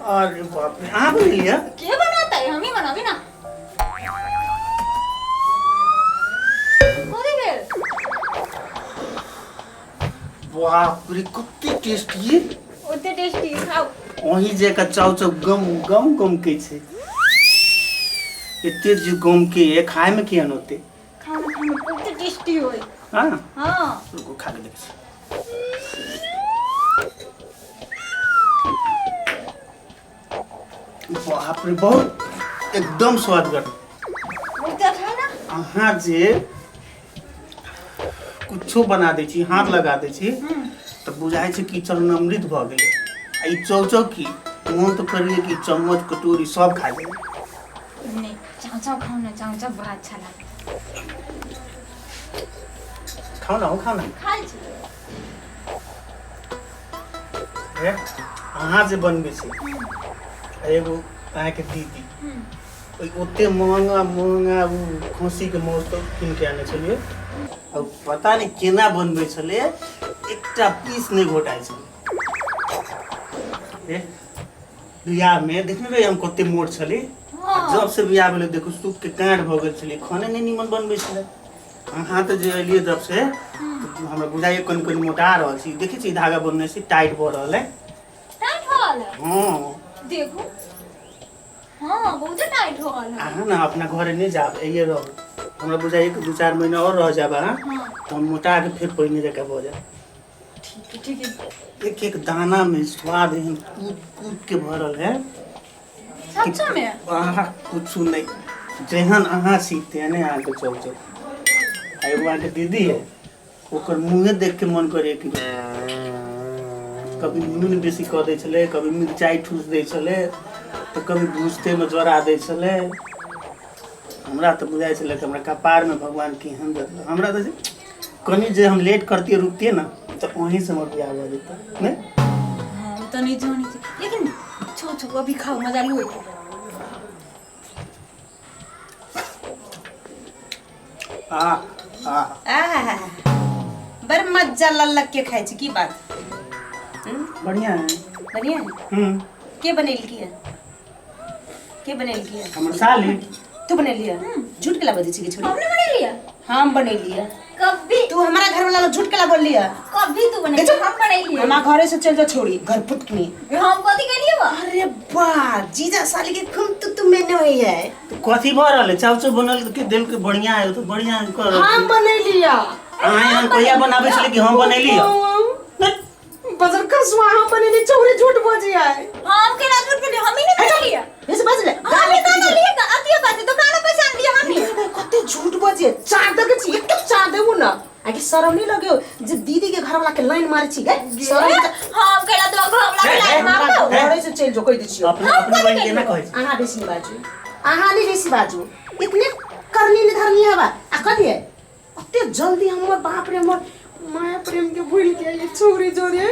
अरे बाप रे, अहाँ बनेलियै? के बनाता है? हम ही बनाबी ना। कथी भेल? बाप रे, कते टेस्टी। ओते टेस्टी खाओ। वही जे का चाउ चाउ गम गम गम के छै, एते जे गम के ये खाय में केहन होते? खाना खाना बहुते टेस्टी होय। हाँ। हाँ। रुको, खा के देखै छी। बाप रे, बहुत एकदम स्वादगर। बहुते अच्छा है ना? अहाँ जे कुछो बना दै छी, हाथ लगा दै छी तऽ बुझाइ छै कि चरणामृत भऽ गेलै। आ ई चौचौ की मोन तऽ करैए कि चम्मच कटोरी सब खा जाइ। नहीं, चाव चाव खाओ ना, चाव चाव बड़ा अच्छा लगे। खाउ ना, खाउ ना। खाइ छी। हे, अहाँ जे बनबै छी आ एगो अहाँके दीदी ओहि ओते महंगा महंगा ओ खस्सीके माउस तऽ कीन के आनै छलियै, आ पता नहि केना बनबै छलै, एकटा पीस नहि घोटाइ छलै। हे, बियाहमे देखने रही हम कते मोट छली। आ जब से बियाह भेलै देखू सूख के काँट भऽ गेल छलै, खाने नहि नीमन बनबै छलै। अहाँ तऽ जे एलियै जब से तऽ हमरा बुझाइए कनि कनि मोटा रहल छी। देखै छी धागा बनने छी, टाइट भऽ रहल है। टाइट हो रहल है? हाँ। देखू, हाँ, बहुते टाइट हो रहल है। अहाँ ने अपना घरे नहि जायब, एहिए रहू। हमरा बुझाइए कि 2-4 महीना और रह जायब अहाँ तऽ हम मोटा के फेर पहिने जकाँ भऽ जायब। ठीक है, ठीक है। एक एक दाना में स्वाद एहन कूद कूद के भरल है। सच में? अहाँ कुछ नहीं, जेहन अहाँ छी तेहने अहाँके चौ चौ। आ एगो अहाँके दीदी है, ओकर मुँहे देख के मन करे कि कभी नून बेसी कऽ दै छलै, कभी मिरचाइ ठूस दै छलै, तऽ कभी भूजतेमे जरा दै छलै। हमरा तऽ बुझाइ छलै कि हमरा कपारमे भगवान केहन देलक। हमरा तऽ कनि जे हम लेट करतियै, रुकतियै ने, तऽ वहीं से हमर बियाह भऽ जेतै। नहि हाँ, ओ तऽ नहि जानै छी, लेकिन छो छो अभी खाओ, मजा लू। आ आ आहा, बड़ मजा लल्लक के खाइ छी। की बात? बढ़िया है। बढ़िया है? हम्म। के बनेलकी है? के बनेलकी है? हमर साली। तू बनेली है? झूठ के ला बजै छी के छोरी? हमने बनेली है। हम बनेली है। कभी तू हमारा घर वाला झूठ के ला बोलली है। कभी तू बनेली? देखो, हम बनेली है। हमारा घरे से चल जा छोड़ी घर पुतनी। हम कथी केलिए बा? अरे बा, जीजा साली के खूब तू तू मैंने हुई है। तो कथी भऽ रहल है? चाउ चाउ बनल के देल के बढ़िया है तो बढ़िया कर। हम बनेली है। अहाँ एहन कहिया बनाबै छलै कि हम बनेली है? बजर कसुआ, हम बनेली। चौरी झूठ बोजी है। हम केना झूठ बोली? हम ही नहीं बनेली है। ऐसे बज ले। हम ही कहाँ लिए अतिया बात दुकान पे से लिए हम ही। कते झूठ बजे, चार दे के छी, एकदम चार देबू ना। आके शरम नहीं लगे जे दीदी के घर वाला के लाइन मारे छी गे? शरम हम केना तो घर वाला के लाइन मारबो? घरे से चल जो, कह दै छियो। अपने अपने बहन के ना कहै छी। अहाँ बेसी नहीं बाजू, अहाँ नहीं बेसी बाजू। इतने करनी नहीं धरनी हवा आ कथी है अते जल्दी हमर बाप रे, हमर माया प्रेम के भूल के ये छोरी जोरे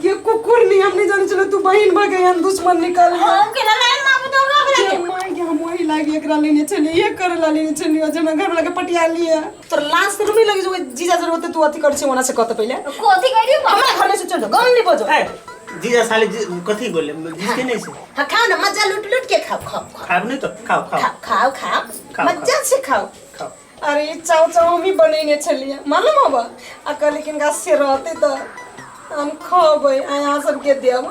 ये कुकुर नहीं। हम नहीं जाने चलो तू बहन भ गई, हम दुश्मन निकल गए। हम केना लाइन मारबो तो घर वाला के? माय के हम वही लागी एकरा लेने चलिए, ये करे ला लेने चलिए जे हमरा घर वाला के पटिया लिए। तोर लाज तो नहीं लगे जो जीजा जरूर होते तू अथी कर छे ओना से कहते पहिले। कथी करियो बा? हमरा घर में से चल जाओ, गम नहीं बजो। ए, जीजा साली कथी बोले जिसके नहीं से। हाँ, खाओ ना, मजा लूट लूट के खाओ खाओ खाओ। खाब नहीं तो खाओ खाओ। खाओ खाओ खाओ। खाओ, मजा से खाओ। खाओ। अरे ई चाउ चाउ हम ही बनेने छलियै मालूम हब आ कहली कि हिनका से रहते तऽ हम खबै आ अहाँ सबके देब।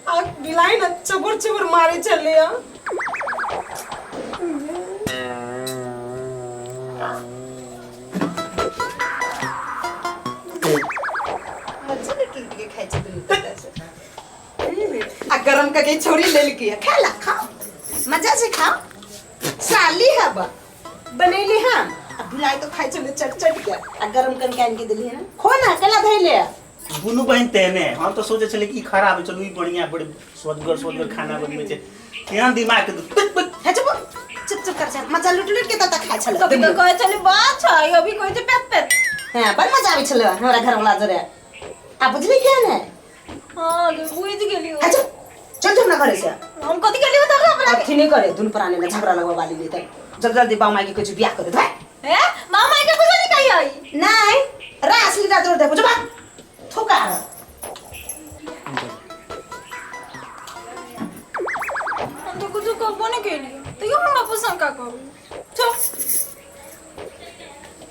आ बिलाइ ने चबुर चबुर मारै छलियै। मजा लूट लूट के खाइ छै दुनू तरह से। आ गरम करके छौरी लेलकी है, खा ला, खाओ मजा से खाओ। साली हब बनैली हम आ भुलाइ तो खाइ छलै चट चट के आ गरम कर के आनि के देली है ना। खो ना, केला धैले। दुनू बहन तेहने है। हम तो सोचे छले कि ई खराब है, चलू ई बढ़िया, बड़े स्वदगर स्वदगर खाना बनबै छै। केहन दिमाग के पिक पिक। हे चुप चुप चुप कर छल, मजा लूट लूट के तत खाइ छलै। कभी तो कहै छलै बात छै, अभी कहै छै पेट पेट। हां, बड़ मजा आबै छलै हमरा घर वाला जरे। आ बुझली केहन है? हां, बुझि गेलियो। हे चुप, चल जो हमरा घरे से। हम कथी केलियो तो हमरा? अथी नहीं करे दुन प्राणी में झगड़ा लगवा वाली नहीं त जल्दी जल्दी बाऊ माई के कुछ बियाह कर दे भाई। ए मामा के बुझल नहीं कही आई। नहीं रास लीला जोड़ दे बुझबा थोका। किछो कहबो नहि केलियै, तैयो हमरा पर शंका करू। चल।